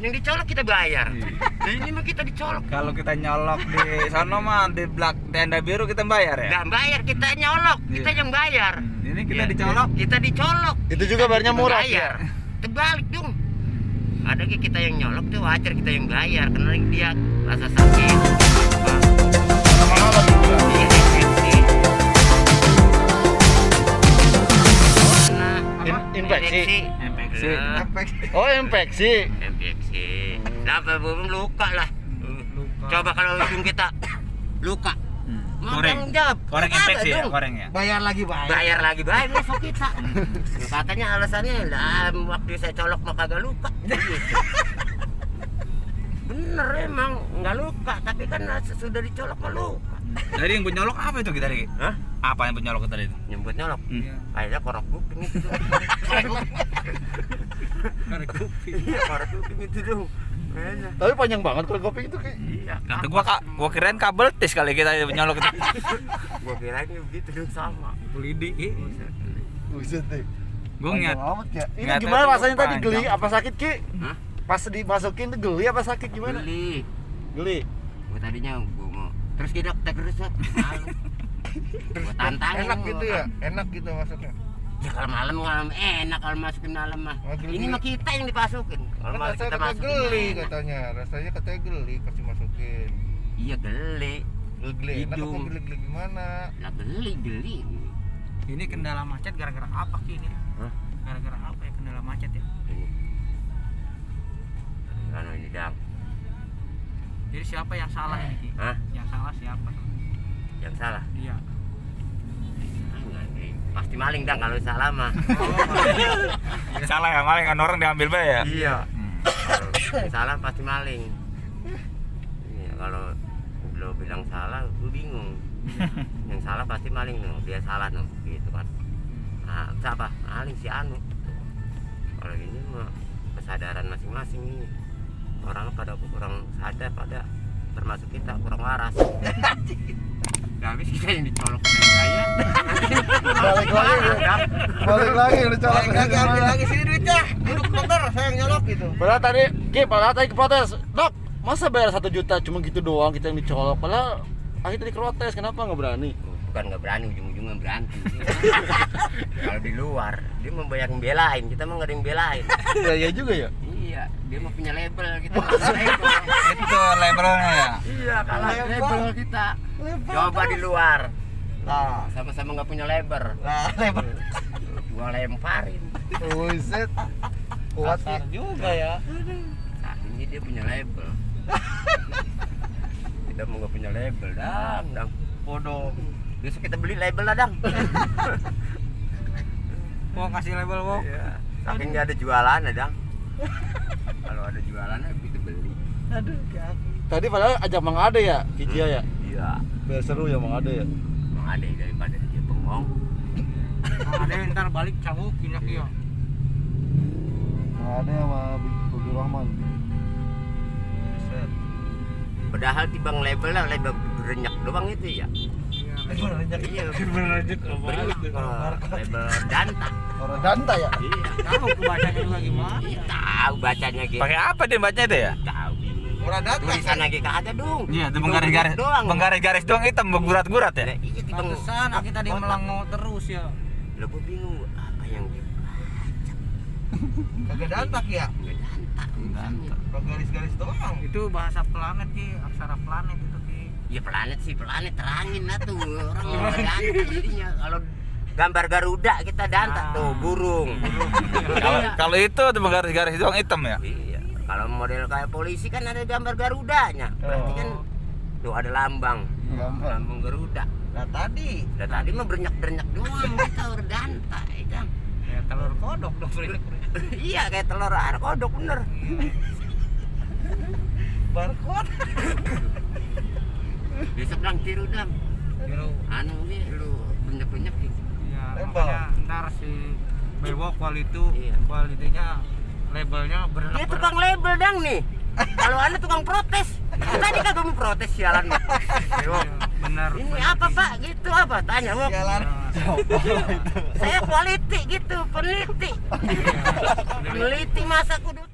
Yang dicolok kita bayar. Nah, ini mah kita dicolok. Kalau kita nyolok di sono mah di belak tenda biru kita bayar ya? Nggak bayar, kita nyolok, kita yang bayar. Ini kita Iya, dicolok. Kita dicolok. Itu juga bayarnya murah Bayar. Terbalik dong. Ada kita yang nyolok tuh wajar kita yang bayar karena dia rasa sakit. Mahal lagi juga. Iya, infeksi. Infeksi. Infeksi. Nah, Oh, infeksi. infeksi. Sampai belum luka lah. Coba kalau ujung kita luka. Mau Koreng. tanggung jawab. Koreng Kagak infeksi ya, dong. koreng ya. Bayar lagi Bayar lagi bayar besok kita. Katanya alasannya lah waktu saya colok mah kagak luka. Gitu. Bener emang nggak luka, tapi kan sudah dicolok mah luka. Jadi yang buat nyolok apa itu kita tadi? Hah? Apa yang buat nyolok tadi itu? Nyebut nyolok. Kayaknya korok kuping itu. Iya, korok kuping itu dong. Kayaknya. Tapi panjang banget kalau kopi itu kayak. Iya. Kata gua kirain kabel tis kali kita nyolok itu. Gua kirain begitu dong sama. Lidi. Buset deh. Gua Panjang ngeliat amat ya. Ini ngeliat gimana itu rasanya tadi, panjang. geli apa sakit Ki? Hah? Pas dimasukin tuh geli apa sakit gimana? Beli. Geli. Gua tadinya gua mau terus kita terus malu. Gua tantangin. Enak gitu ya? Enak gitu masuknya. Ya kalau malam enak kalau masukin malam mah. Oh, geli. Ini mah kita yang dipasukin. Kalau Kan malah rasanya kita katanya masukin geli enak. katanya. Rasanya katanya geli pas dimasukin. Iya geli. Geli enak apa Hidung. geli gimana? Lah geli. Ini kendala macet gara-gara apa Ki ini? Hah? Gara-gara apa ya kendala macet ya? Ini. Kan ini dang. Jadi siapa yang salah ini Ki? Hah? Yang salah siapa? Yang salah. Iya. Pasti maling dang kalau salah mah. Salah ya, maling kan orang diambil bae ya. Iya. Kalau yang salah pasti maling. Iya, kalau lo bilang salah, lu bingung. Yang salah pasti maling no, dia salah no, gitu kan. Nah, siapa? Maling si Anu. Kalau ini mah kesadaran masing-masing nih. Orang pada kurang sadar, pada termasuk kita kurang waras. Habis kita yang dicolok dari saya. Balik lagi. Balik lagi udah colok. Ambil lagi sini duitnya. Duduk dokter, saya yang nyolok gitu. Padahal tadi protes, Dok, masa bayar 1 juta cuma gitu doang kita yang dicolok? Padahal akhirnya diprotes, kenapa nggak berani? Bukan nggak berani, ujung-ujungnya berantem. Kalau di luar dia mau banyak yang belain, kita mah nggak ada yang belain. Ya juga ya. Iya, dia mau punya label gitu. Itu labelnya ya. Iya, kalah label kita. Coba di luar. Nah, sama-sama nggak punya label. Nah, lebar. Gua lemparin. Buset. Kuat Kasar sih. juga ya. Nah, ini dia punya label. Kita mau nggak punya label, dang. Bodoh. Besok kita beli label lah, dang. Mau kasih label mau. Iya. Saking nggak ada jualan, dang. Kalau ada jualannya kita beli. Aduh, tadi padahal ajak Mang Ade ya, Kijia ya. Iya. Biar seru ya Mang Ade ya. Emang ada daripada dia bengong. Ada ntar balik cabukin ya Ki. Mang Ade sama Budi Rahman. Padahal tibang label lah, label berenyak doang itu ya. Iya, Berenyak berenyak. Label danta. Orang Danta ya. Iya. Tahu kebacanya juga gimana? Iya, tahu bacanya gitu. Pakai apa dia bacanya deh ya? Tahu. Orang Danta. Tulisan lagi kagak dong. Iya, itu menggaris-garis doang. menggaris-garis doang hitam bergurat-gurat ya. Nah, iya tibang Pantesan kita di melangau terus ya. Lah gua bingung apa yang dia Kagak Dantak ya. danta. Garis-garis doang. Itu bahasa planet Ki, aksara planet itu Ki. Ya planet sih, planet terangin lah tuh. Orang yang danta jadinya. Kalau gambar Garuda kita danta tuh, burung. Kalau itu tuh menggaris-garis doang hitam ya. Iya. Kalau model kayak polisi kan ada gambar Garudanya. Berarti kan tuh ada lambang. Lambang Garuda. Nah tadi. Dan tadi mah berenyak-berenyak doang kita udah danta, ya. Ya telur kodok dong. Iya kayak telur air kodok bener. Barcode. Besok dang tiru dang. Biru. Anu nih lu banyak-banyak gitu. Ya, Lembang. makanya ntar si Bewok itu Iya. kualitinya labelnya berenang. Dia tukang label dang nih. Kalau anda tukang protes. Tadi kagak mau protes sialan. Yo, Benar. ini apa Pak? Gitu apa? Tanya mau. Jalan. Saya quality gitu, peneliti. Peneliti masa kudu